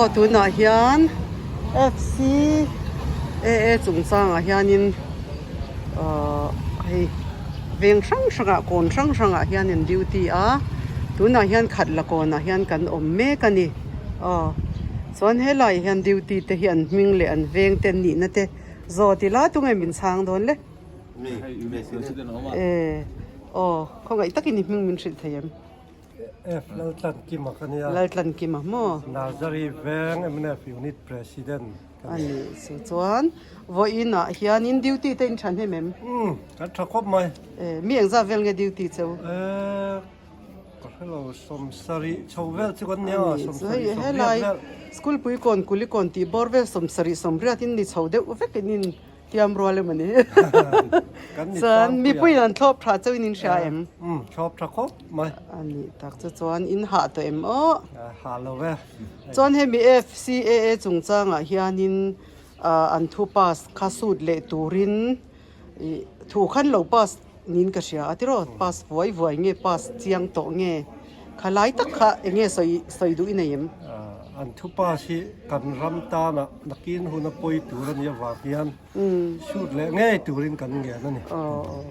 Aw tunah hian FCAA chungchangah hianin ahh hei veng hrang hrangah kawn hrang hrangah hian an duty a tunah hian khat la kawnah hian kan awm mek a ni aw chuan helaiah hian duty te hi an hming leh an veng te an nihna te zawt ila tunge min chhang dawn le e aw khawngaih takin i hming min hrilh thei em. F. Laltlankima ka nia. Laltlankima maw? Nazari Veng mnf Unit President ka ni. A nih chu chuan vawiin ah hianin duty te in tha hnem em? Umm kan tha khawp mai. E mi engzat vel nge duty cheu? E ka hrelo 70 chho vel chu kan nia 70 Helai school pui kawn kulikawn tih bawr vel 70 sawmriat in ni chho deuh vek in in Tiam rual emaw ni. Chuan mipuiin an thlawp tha chauhin in hria em? Umm thlawp tha khawp mai. A nih tak chu chuan in hah tawh em aw? Hah lo ve. Chuan hemi FCAA chungchangah hianin an thu pass kha sut leh turin ih thu khan lo pass niin ka hria a tiraw? Pass vuai vuai nge pass chiang tawh nge? Kha lai tak kha eng nge sawi sawi duh i nei em? An thu pass hi kan ram tana nakin huna pawi tur a nih avang hian shoot leh ngei turin kan ngen a ni. Aw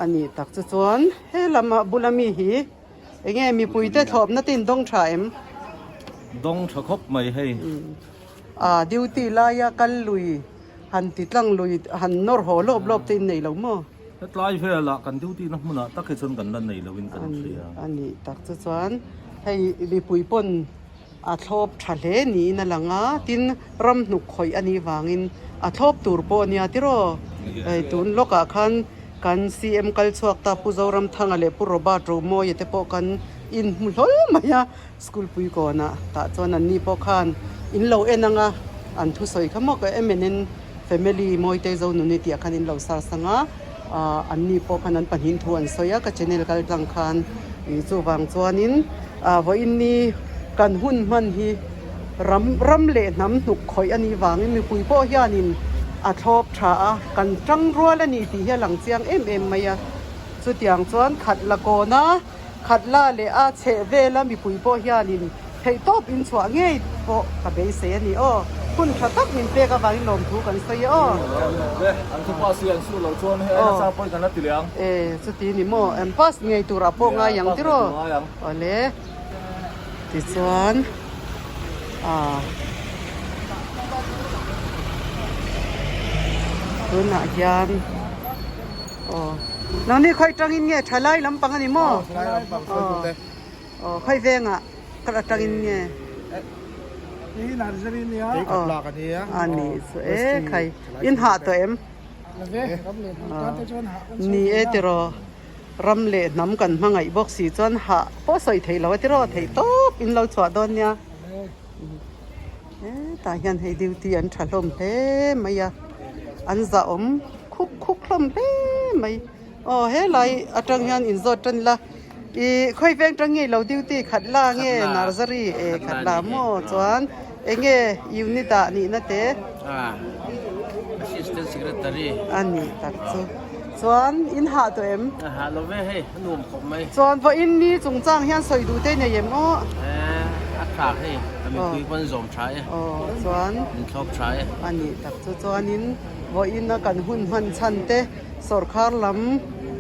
a nih tak chu chuan he lama bula mi hi eng nge mipuite thlawpna te in dawng tha em? Dawng tha khawp mai hei. A duty laia kal lui han ti tlang lui han nawr haw lawp lawp te in nei lo maw? Hetlai velah kan duty na hmunah tak hi chuan kan la nei loin kan hria. A nih tak chu chuan hei mipui pawn a thlawp tha hle niin a lang a, tin ram hnuk khawih a nih vangin a thlawp tur pawh a nia tiraw? Hei tun lawkah khan kan CM kal chhuak ta Pu Zoramthanga leh Pu Robert Romawia te pawh kan inhmu hlawl mai a, School pui kawnah tah chuan an ni pawh khan in lo en ang a, an thusawi kha maw ka MNN family Mawitei Zonuni tih ah khan in lo sar sang a, ah an ni pawh khan an pahnih thu an sawi a ka channel kal tlang khan ih chuvang chuanin ah vawiin ni kan hun hman hi ram ram leh hnam hnuk khawih a nih vangin mipui pawh hianin a thlawp tha a, kan tang rual a ni tih hi a lang chiang em em mai a, chutiang chuan khat la kawn a. Khatla leh a chheh vela mipui pawh hianin theihtawp in chhuah ngei pawh ka beisei a ni aw. Hun tha tak min pek avangin lawmthu kan sawi e aw. An thu pass hi an suh loh chuan hei nasa pawhin kan la ti leh ang. E chuti ni maw? An pass ngei turah pawh ngai ang tiraw? Awle. Tichuan ah tunah hian. Aw nangni khawi tangin nge thalai lampang a ni maw? Aw thalai lampang sawi tute. Aw khawi vengah kal atangin nge? Hei Nursery nia. Hei khat lak a nia. A ni chu e khai in hah tawh em? La ve ram leh hnam tan te chuan hah kan sawi Ni e tiraw ram leh hnam kan hmangaih bawk si chuan hah pawh sawi theih lo a tiraw theih tawp in lo chhuah dawn nia. Hetah hian hei duty an tha hlawm hle mai a an zahawm khuk khuk hlawm hle mai aw helai atang hian inzawt tan ila ih khawi veng tang nge ilo duty khat la nge nursery e khat la maw chuan eng nge unit ah nihna te assistant secretary a nih tak chu chuan in hah tawh em a hah lo ve hei a nuam khawp mai chuan vawiin ni chungchang hian sawi duh te nei em aw a tha hei a mipui pawn zawm tha e aw chuan min thlawp tha e a nih tak chu chuanin vawiin a kan hun hman chhan te sawrkhar lam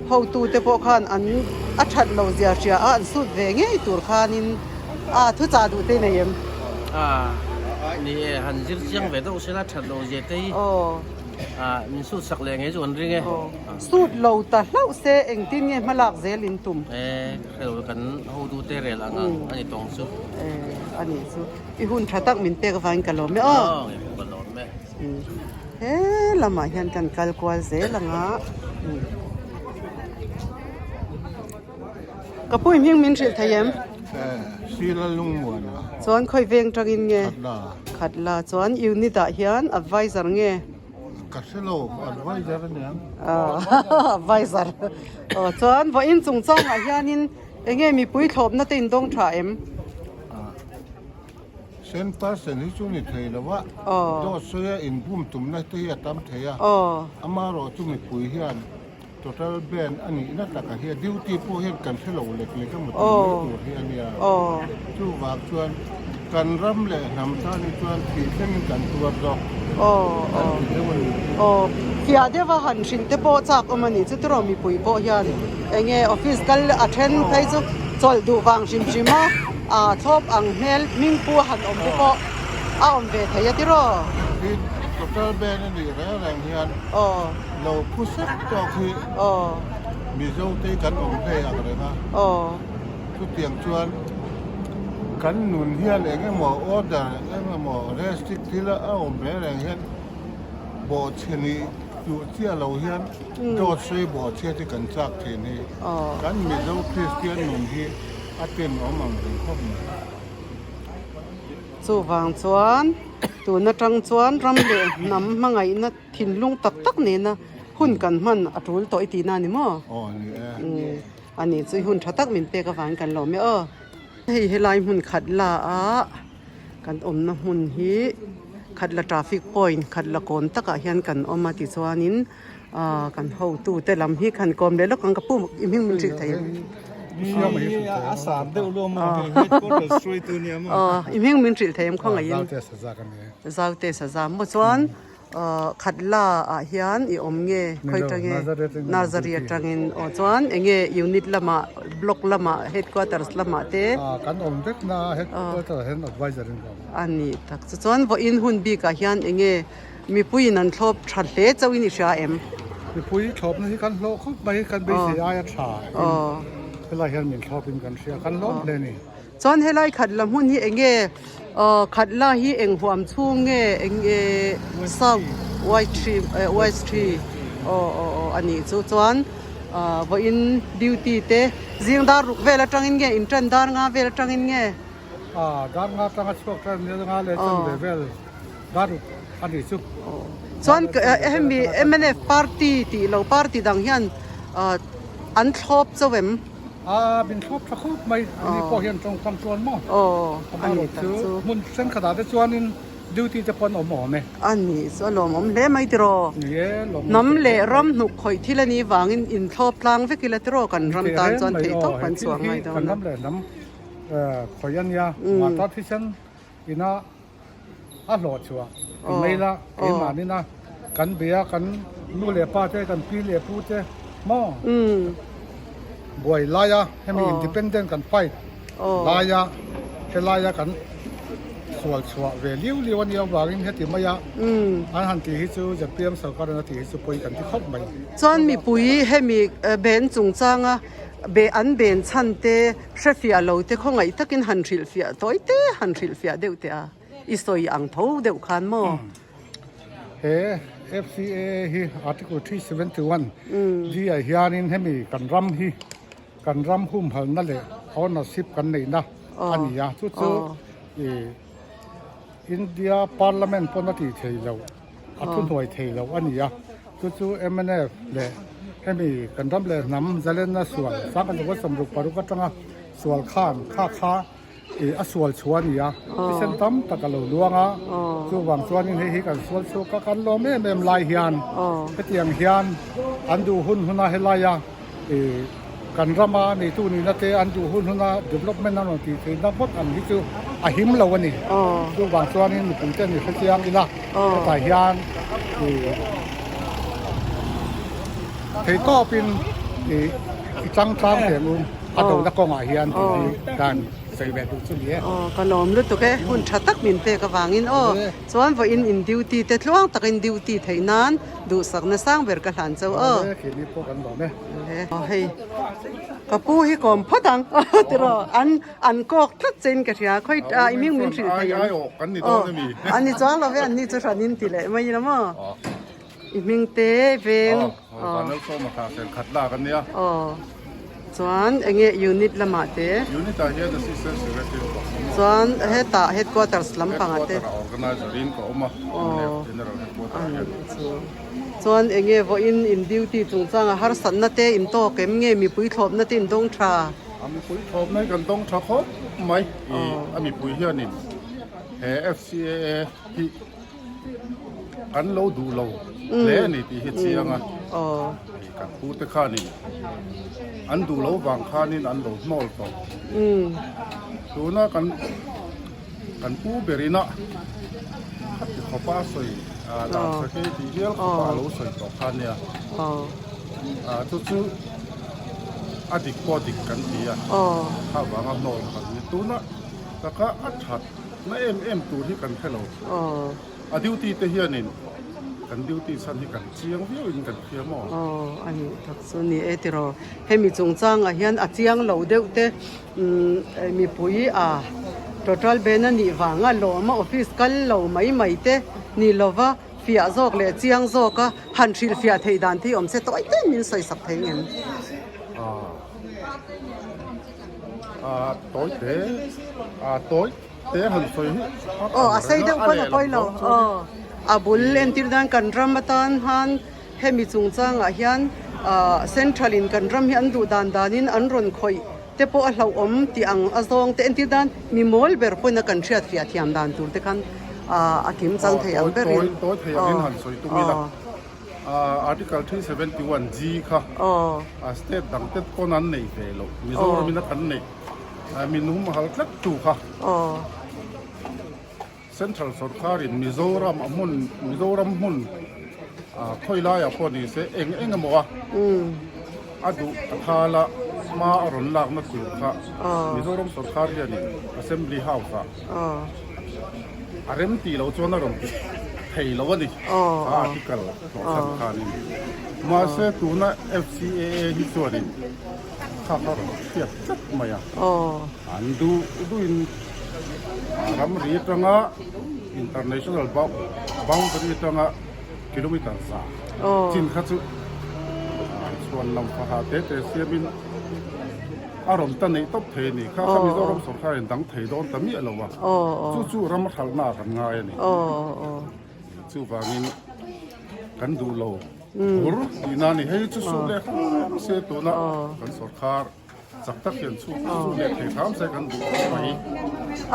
hotu te pawh khan an a that lo zia hria a an sut ve ngei tur khanin a thuchah duh te nei em a ni e han zir chiang ve deuh sela that lo zia te hi aw Ah, min sut sak leh ngei chu an ring e. Sut lo ta hlauh se engtin nge hmalak zel in tum? E, hrelo kan hotu te rel ang ang a ni tawng chu. E, a nih chu. I hun tha tak min pek avangin ka lawm e aw. Aw, nge ka lawm e. He lamah hian kan kal kual zel ang a. Ka pu i hming min hrilh thei em? Sila Lungmuana. Chuan khawi veng tangin nge? Khatla. Khatla chuan unit ah hian advisor nge? Ka hre lo, advisor a niang. Advisor. Aw chuan vawiin chungchangah hianin enge mipui thlawpna te in dawng tha em? Cent percent hi chu ni thei lo a, dawt sawia inbum tumna te hi a tam thei a, amaherawh chu mipui hian Total ban a nihna takah hian duty pawh hian kan hre lo lek lek emaw tih mai tur hi a nia. Chuvang chuan Kan ram leh hnam tan hi chuan thih thlengin kan tuar zawk kan ti deuh a ni. Aw, fiah deuha han hrilh te pawh chak awm a ni chu tiraw mipui pawh hian enge office kal a then phei chu chawlh duh vang hrim hrim a, aa thlawp ang hmel hming pu a han awm te pawh a awm ve thei a tiraw. Hi total ban a nih reng reng hian lo phu sek tawk hi Mizo te kan awm hle ang reng a. Chutiang chuan kan nun hian eng emaw order eng emaw restrict thil a awm reng reng hian bawhchhe nih duh chiah lo hian dawt sawi bawhchhiat hi kan chak thin hi. Kan Mizo Kristian nun hi a tenawm ang reng khawp mai. Chuvang chuan tun atang chuan ram leh hnam hmangaihna thinlung tak tak nena hun kan hman a tul tawh i tihna a ni maw? Aw ni e. A nih chu i hun tha tak min pek avangin kan lawm e aw. Hei helai hmun khat la a kan awmna hmun hi khat la traffic point khat la kawn takah hian kan awm a tichuanin ah kan hotu te lam hi khan kawm leh lawk ang ka pu i hming min hrilh thei em? Aw i hming min hrilh thei em khawngaihin? Zaute saza maw chuan Khatla ah hian i awm nge khawi tange Nazari atangin aw chuan enge unit lamah block lamah headquarters lamah te kan awm vek na headquarters ah hian advisor in ka awm a ni tak chu chuan vawiin hun bik ah hian enge mipui in an thlawp tha hle chauh in i hria em mipui thlawpna hi kan hlawh khawp mai kan beisei aia tha in helai hian min thlawp in kan hria kan hlawm hle a ni. Chuan helai khatla hmun hi eng nge khatla hi eng huam chhung nge eng nge south y three west three aw aw aw a nih chu chuan vawiin duty te zing dar ruk vel atangin nge in tan dar nga vel atangin nge dar nga atanga chhuak tan nia nga leh chan ve vel dar ruk a nih chu chuan hemi mnf party tih lo party dang hian an thlawp chauh em. A min thlawp tha khawp mai, ani pawh hian tawngkam chuan maw? Aw, a ni tak chu. Hmun thenkhatah te chuanin duty te pawh an awm awm e. A ni chu a lawmawm hle mai tiraw? Ni e, lawmawm. Hnam leh ram hnuk khawih thil a nih vangin inthlawp tlang vek ila tiraw kan ram tan chuan theih tawp kan chhuah ngai dawn a. Kan ram leh hnam khawih a nia, mahta thisen ina a hlawh chhuah ti mai la keimahnin a kan be a kan nu leh pa te kan pi leh pu te maw buai lai a hemi independent kan fight lai a helai a kan sual chhuah ve liu liu a nia avangin heti mai a an han tih hi chu zpm sarkar in a tih hi chu pawi kan ti khawp mai. Chuan mipui hemi ben chungchanga be an ben chhan te Hrefiah lo te khawngaih takin han hrilhfiah tawi te han hrilhfiah deuh teh a, i sawi ang tho deuh khan maw? He FCAA hi Article 371 G ah hianin hemi kan ram hi kan ram humhalna leh ownership kan neihna a ni a, chu chu India Parliament pawn a tih thei loh. a thuhnuai thei lo a ni a, chu chu mnf leh hemi kan ram leh hnam zalenna sual sangha lova 66 atanga sual khan kha kha ih a sual chhuah a ni a, thisen tam tak a lo luang a, chuvang chuanin hei hi kan sual chhuak a kan lawm em em lai hian hetiang hian an duh hun huna helaia ih kan rama neitu nihna te an duh hun huna development an rawn tih theihna ngawt ang hi chu a him lo a ni. Chuvang chuanin mipui te an i hrechiang ila hetah hian ih theihtawpin ih i chang tlang teh ang u a dona kawngah hian tih hi kan sawi ve duh chu ni e. Aw ka lawm lutuk e, hun tha tak min pek avangin aw chuan vawiin in duty te tluang takin duty theih nan Duhsakna sang ber ka hlan chauh aw. Awle keini pawh kan lawm e. Awle hei ka pu hi kawm phawt ang tiraw an an kawk tlat che in ka hria khawi i hming min hrilh thei ang aw an ni chuang lo ve an ni chu hran in ti leh mai ila maw i hming te veng aw aw Chuan enge unit lamah te. Unit ah hian assistant secretary ka awm a. Chuan hetah headquarters lampangah te. Headquarter ah organizer in ka awm a. General headquarter ah hian. Chuan enge vawiin in duty chungchanga harsatna te in tawk em nge mipui thlawpna te in dawng tha? A mipui thlawpna hi kan dawng tha khawp mai. A mipui hianin he FCAA hi An lo duh lo hle a ni tih hi chiang a, hei kan pu te khanin an duh lo vang khanin an lo hnawl tawh. Tuna kan Kan pu berin a khati khawpa a sawi dan sakei tih hial khawpa a lo sawi tawh kha nia. Chu chu a dik pawh dik kan ti a, kha vanga hnawl kan ni. Tuna taka a that na em em tur hi kan hre lo. A duty te hianin kan duty chhan hi kan chiang viau in kan hria maw? Aw a nih tak chu ni e tiraw. Hemi chungchangah hian a chiang lo deuh te umm mipui a total ban a nih vanga lawma office kal lo mai mai te ni lova fiah zawk leh chiang zawka han hrilhfiah theih dan te hi awm se tawi tawiin min sawi sak thei ngem? Aw tawi te a tawi. Te han sawi hi Aw a sei deuh pawn a pawi lo aw a bul entir nan kan ram atan han hemi chungchangah hian ah central in kan ram hi an duh dan danin an rawn khawih te pawh a hlauhawm tih ang a zawng te entir nan mi mawl ber pawn a kan hriat fiah thiam dan tur te khan ah a kim chang thei ang berin tawi thei angin han sawi tum ila article 371 G kha state dang te pawn an nei ve lo Mizoram in a kan neih Min humhal tlat tu kha Central sorkarin Mizoram a hmun Mizoram hmun khawi laiah pawh ni se eng eng emaw a a duh a thal a hma a rawn lakna tur kha Mizoram sorkar hianin Assembly House ah a rem tih loh chuan a rawn ti thei lo a ni a article hlawhchhan khanin mahse tuna FCAA hi chuanin Kha kha rawn hriat tlat mai a. An duh duhin ramri atanga international boundary atanga kilometer za chin kha chu chhuan lam faha te te siamin a rawn ta neih tawp thei a ni. Kha kha Mizoram sorkarin dang thei dawn ta miah lo a. Chu chu ram hralhna kan ngai a ni. Chuvangin kan duh lo. Bur tihna a ni. Hei chu suh leh hram se tuna kan sorkar chak tak hian chu suh leh thei hram se kan duh khawp mai.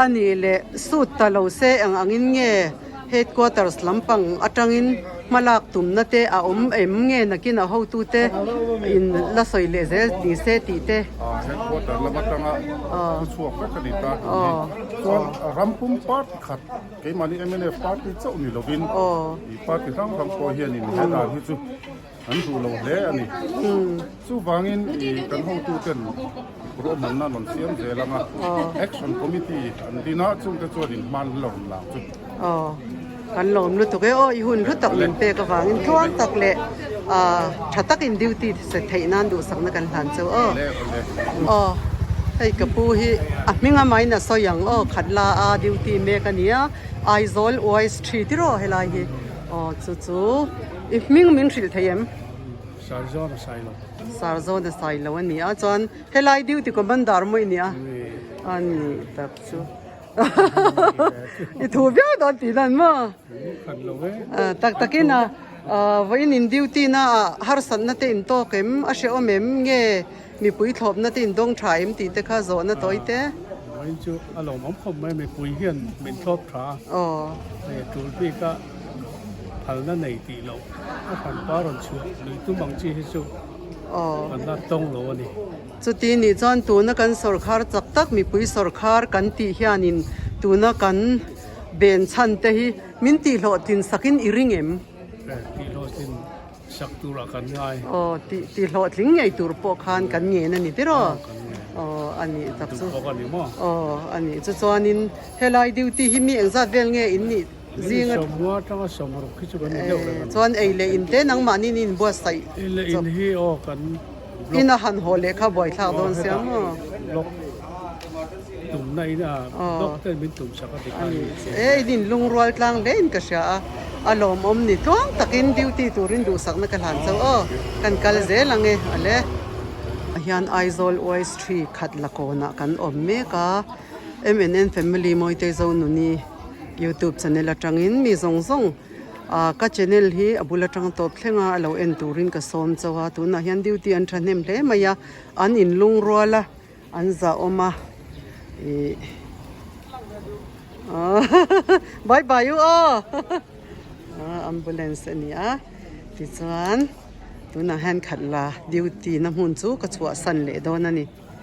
A nih leh suit ta lo se eng angin nge headquarters lampang atangin hmalak tumna te a awm em nge nakin a hotute in la sawi leh zel ni se tih te. Headquarter lam atanga thu chhuak vek a ni ta tih hi chuan ram pum party khat Keimahni mnf party chauh ni lovin ih party hrang hrang pawh hianin he dan hi chu an duh lo hle a ni. Chuvangin ih kan hotuten ruahmanna an rawn siam zel ang a, action committee an din a, chungte chuanin hman la rawn lang chu. Aw, kan lawm lutuk e aw, i hun hlu tak min pek avangin tluang tak leh tha takin duty theih nan duhsakna kan hlan cheu aw. Aw. Hei ka pu hi a hming a main a sawi ang aw khat la a duty mek a nia Aizawl Wise thi tiraw helai hi aw chu chu i hming min hrilh thei em? Sarzawn a sailo. Sarzawn a sailo a nia chuan helai duty commander maw i nia? A ni tak chu i thu viau dawn tih dan maw? Tak takin a vawiin in duty na ah harsatna te in tawk em a hrehawm em nge Mipui thlawpna te in dawng tha em tih te kha zawhna tawi te. Vawiin chu a lawmawm khawp mai, mipui hian min thlawp tha a. Aw. Hei tul bika phalna nei tih loh a hran pa rawn chhuah lui tum ang chi hi chu Aw. kan la tawng lo a ni. Chuti nih chuan tuna kan sawrkhar chak tak mipui sawrkhar kan tih hianin tuna kan ben chhan te hi min tihhlawhtlin sakin i ring em? Tihhlawhtlin Sak turah kan ngai. Aw, tih tih hlawhtling ngei tur pawh khan kan ngen a ni tir aw. Kan ngen. Aw, a nih tak chu. Duh bawk a ni maw? Aw, a nih chu chuanin helai duty hi mi engzat vel nge in nih zing a. Sawmhua atanga sawmruk hi chu kan ni deuh reng a ni. Chuan ei leh in te nangmahni in inbuatsaih. Ei leh in hi aw kan block. In a han haw leh kha buaithlak dawn sia maw? Block tumna in a block ten min tum sak a ti kha a ni. E in inlungrual tlang hle in ka hria a, a lawmawm ni tluang takin duty turin duhsakna ka hlan chauh aw, kan kal zel ang e a le. Hian Aizawl Oystry khat la kawnah kan awm mek a, MNN Family Mawitei Zonuni YouTube channel atangin mi zawng zawng ah ka channel hi a bul atang tawp thleng a, a lo en turin ka sawm chauh a, tunah hian duty an thahnem hle mai a, an inlungrual a. An zahawm a ih bye bye u aw ambulance a ni a tichuan tunah hian khat la duty na hmun chu ka chhuahsan leh dawn a ni.